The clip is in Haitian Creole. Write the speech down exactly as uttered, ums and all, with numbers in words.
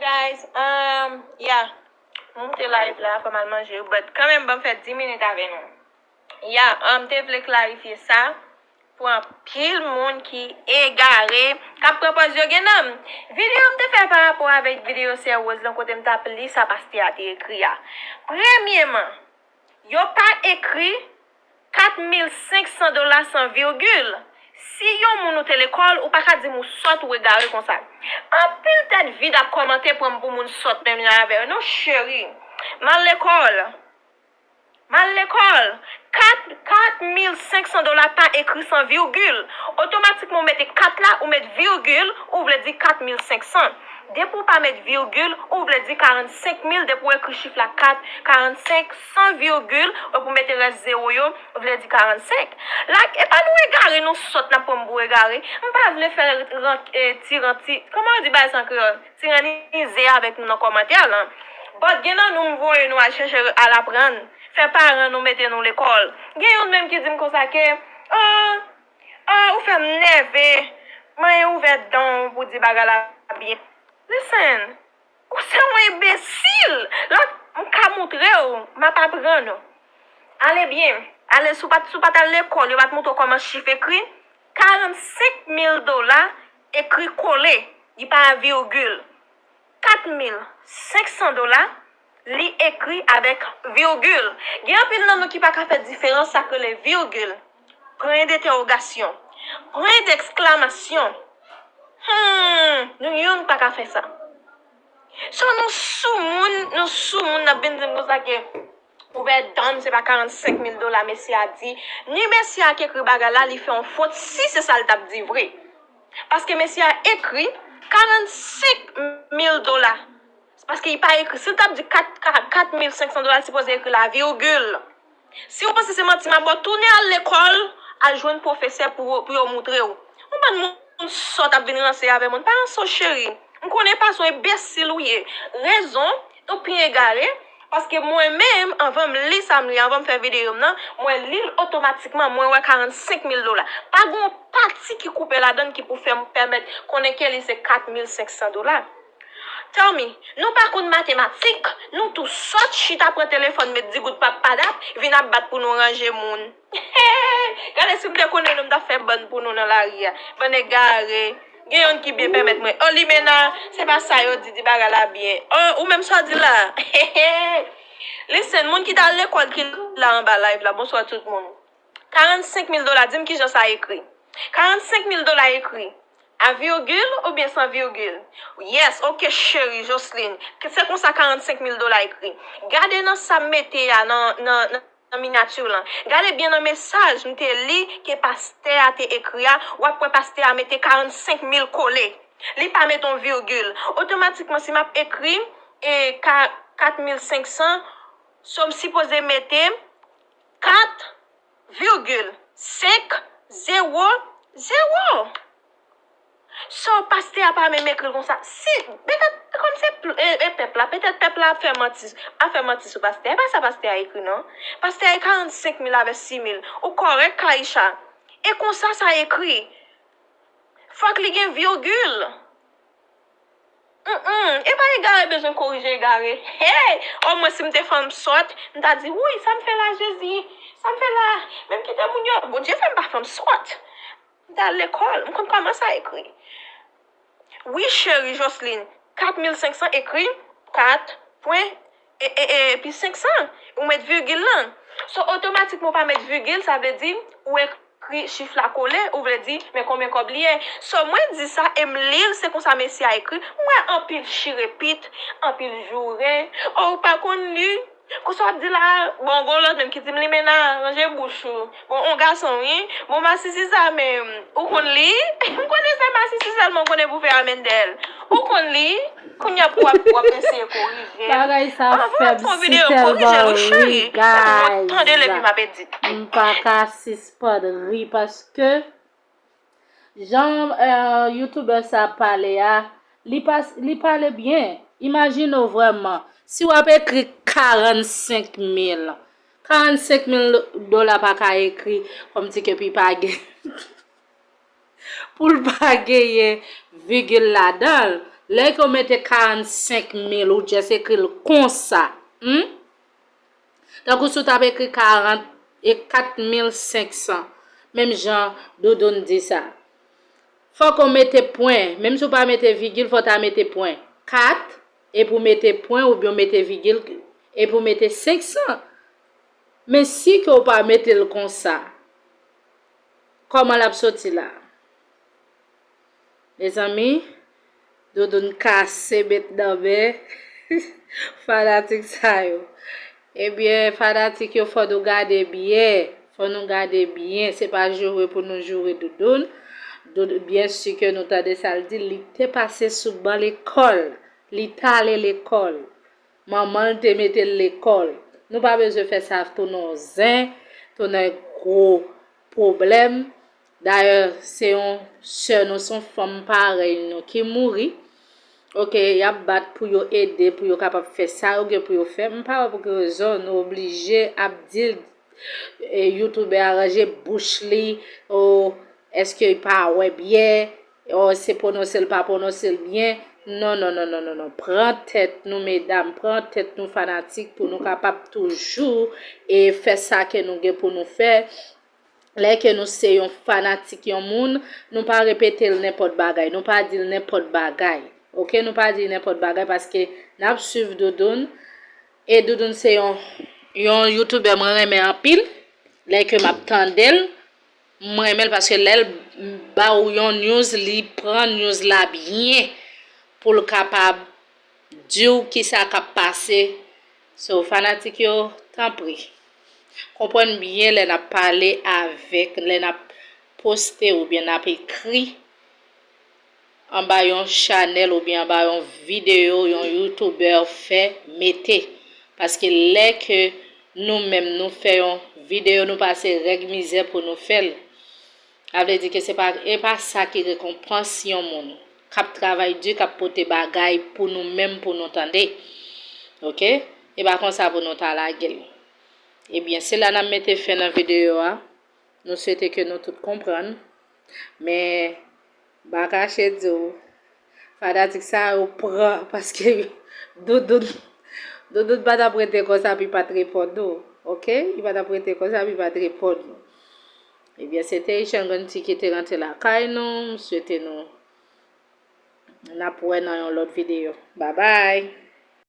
Guys, um, yeah. Mwen te live la, fò m al manje, but kanmenm, ban m fè dis minit avè nou. Yeah, um, te vle klarifye sa pou anpil moun ki egare, k ap pran pòz yo gen nanm. Videyo m te fè pa rapò avèk videyo Sè Rose lan kote m t ap li sa pastè a te ekri a. Premyeman, yo pa ekri kat mil senk san dola san virgil. Si yon moun ou te lekòl, ou pa ka di m ou sòt ou egare konsa. Anpil tèt vid ap kòmante pran m pou moun sòt menm jan avè yo. Non, cheri. M al lekòl. M al lekòl. Kat, kat mil senk san dola pa ekri san virgil. Otomatikman, ou mete kat la, ou met virgil, ou vle di kat mil senk san. Depi w pa met virgil, ou vle di karannsenk mil, depi w ekri chif la kat, karannsenk, san virgil, epi w mete rès zewo yo, vle di karannsenk. La, e pa nou egare, nou sòt, n ap pran m pou egare. M pa vle fè ran-, e, ti ranti, kòman yo di bagay sa an kreyòl? Tiranize avèk nou nan kòmantè lan. But gen nan nou m voye nou al chèche al aprann. Fè paran nou mete nou lekòl. Gen youn menm ki di m konsa ke, oh, oh, ou fè m nève. Mwen ouvè dan w pou di bagay la byen. Listen, ou se yon enbesil. La, m ka moutre w, m ap aprann ou. Ale byen. Ale, si w pa t, si w pa t al lekòl, yo pa t moutre w kòman chif ekri. Karannsenk mil dola ekri kole. Li pa gen virgil. Kat mil senk san dola, li ekri avèk virgil. Gen anpil nan nou ki pa ka fè diferans sa k rele virgil, pwen dentèwogasyon, pwen deksklamasyon. Hmm, nou youn pa ka fè sa. So, nou soumoun, nou soumoun, n ap vin di m konsa ke ouvè dan m, se pa karannsenk mil dola mesye a di. Ni mesye a ki ekri bagay la, li fè yon fot si se sa l t ap di vre. Paske mesye a ekri karannsenk mil dola. Paske li pa ekri. Si l t ap di kat, kat, kat mil senk san dola, li sipoze ekri la virgil. Si w panse se manti m ap ba w, tounen al lekòl, al jwenn pwofesè pou, pou yo moutre w. Yon bann moun sòt ap vin ranse avè moun. Pa ranse w, cheri. M konnen pa se yon enbesil ou ye. Rezon, ou pi egare, paske mwen menm, anvan m li sa m li, anvan m fè videyo m nan, mwen li l otomatikman, mwen wè karannsenk mil dola. Pa gen yon pati ki koupe ladan l ki pou fè m pèmèt konnen ke li se kat mil senk san dola. Tell me, nou pa konn matematik, nou tou sòt chita pran telefòn met di goud pap padap, vin ap bat pou nou ranje moun. Gade si m te konnen nou m t ap fè bann pou nou nan lari a. Bann egare. Gen youn ki byen pèmèt mwen. Oh, Limena, se pa sa yo di, di bagay la byen. Oh, ou menm sa w di la. Listen, moun ki t al lekòl ki la anba live la, bonswa tout moun. Karannsenk mil dola, di m kijan sa ekri. Karannsenk mil dola ekri a virgil oubyen san virgil? Yes, ok, cheri Joseline. Se konsa karannsenk mil dola ekri. Gade nan sa m mete a nan, nan, nan, nan minyati lan. Gade byen nan mesaj m te li ke pastè a te ekri a. W ap wè pastè a mete karannsenk mil kole. Li pa mete yon virgil. Otomatikman, si m ap ekri, e, ka-, kat mil senk san, so m sipoze mete kat virgil senk zewo zewo. So, pastè a pa menm ekri l konsa. Si, petèt, kòm se pl-, e, e pèp la, petèt pèp la ap fè manti, ap fè manti sou pastè a. E pa sa pastè a ekri, non. Pastè a e karannsenk mil avè sis mil. Ou kòrèk, Kaïcha. E konsa sa ekri. Fòk li gen virgil. Mm, mm. E pa egare bezwen korije egare. Hey! Omwen si m te fanm sòt, m ta di, wouy, sa m fè la, Jezi? Sa m fè la? Men m kite moun yo. Bondye fè m pa fanm sòt. M t al lekòl, m konn kòman sa ekri. Wi, cheri Joseline, kat mil senk san ekri kat pwen, e, e, e, epi senk san, ou met virgil lan. So, otomatikman, ou pa met virgil, sa vle di, ou ekri chif la kole, ou vle di, men konbyen kòb li ye. So, mwen di sa, e m li l, se konsa mesye a ekri. M wè anpil chirepit, anpil joure. Oh, ou pa konn li? Konsa w ap di la, bon, gon lòt menm ki di m, Limena, ranje bouch ou. Bon, on gason, wi. Bon, masisi sa menm, ou konn li? M konnen se masisi sèlman w konnen pou fè amèn dèyè l. Ou konn li? Kounye a pou w ap, w ap eseye korije. Bagay sa fè m si tèlman ri, guys. Tande l epi m ap edit. M pa ka sispann ri paske jan, eh, youtubè sa ap pale a, li pa, li pale byen. Imajine w vrèman, si w ap ekri karannsenk mil, karannsenk mil dola pa ka ekri kòmsi ke pi pa gen, pou l pa genyen vigil ladan l. Lè ke w mete karannsenk mil, ou just ekri l konsa. Hmm? Tankou si w t ap ekri karant e kat mil senk san, menm jan Doudoun di sa. Fòk ou mete pwen, menm si w pa mete vigil, fò w ta mete pwen. Kat, epi w mete pwen, oubyen w mete vigil, epi w mete senk san. Men si ke w pa mete l konsa, kòman l ap soti la? Mezanmi, Doudoun kase met nan men fanatik sa yo. Ebyen, fanatik yo, fò nou gade byen. Fò nou gade byen. Se pa joure pou nou joure Doudoun. Doud-, byen si ke nou tande sa l di, li te pase sou ban lekòl. Li t ale lekòl. Manman l te mete l lekòl. Nou pa bezwen fè sa tounen yon zen, tounen gwo pwoblèm. Dayè, se yon sè nou, se yon fanm parèy nou ki mouri. Oke, y ap bat pou yo ede, pou yo kapab fè sa yo gen pou yo fè. M pa wè pou ki rezon nou oblije ap di e, youtubè a ranje bouch li, o, èske l pa wè byen, o, se pwononse l pa pwononse l byen. Non, non, non, non, non, non. Pran tèt nou, medam, pran tèt nou, fanatik, pou nou kapab toujou e fè sa ke nou gen pou nou fè. Lè ke nou se yon fanatik yon moun, nou pa repete l nenpòt bagay, nou pa di l nenpòt bagay. Oke, nou pa di l nenpòt bagay paske n ap swiv Doudoun. E Doudoun se yon, yon youtubè mwen renmen anpil. Lè ke m ap tande l, m renmen l paske lè l ba w yon news, li pran news la byen pou l kapab di w kisa k ap pase. So, fanatik yo, tanpri, konprann byen lè n ap pale avèk, lè n ap poste oubyen n ap ekri anba yon chanèl oubyen anba yon videyo yon youtubè fè mete. Paske lè ke nou menm nou fè yon videyo, nou pase règ mizè pou nou fè l. Sa vle di ke se pa, e pa sa ki rekonpans yon moun k ap travay di, k ap pote bagay pou nou menm, pou nou tande. Oke? E pa konsa pou nou ta lage l. Ebyen, se la n ap mete fen nan videyo a. Nou swete ke nou tout konprann. Men, m pa kache di w, fanatik sa yo pran, paske Doudoun, Doudoun pa t ap rete konsa pou l pa t reponn nou. Oke? Li pa t ap rete konsa pou l pa t reponn nou. Ebyen, se te Echanganti ki te rantre lakay nou. M swete nou, n ap wè nan yon lòt videyo. Babay!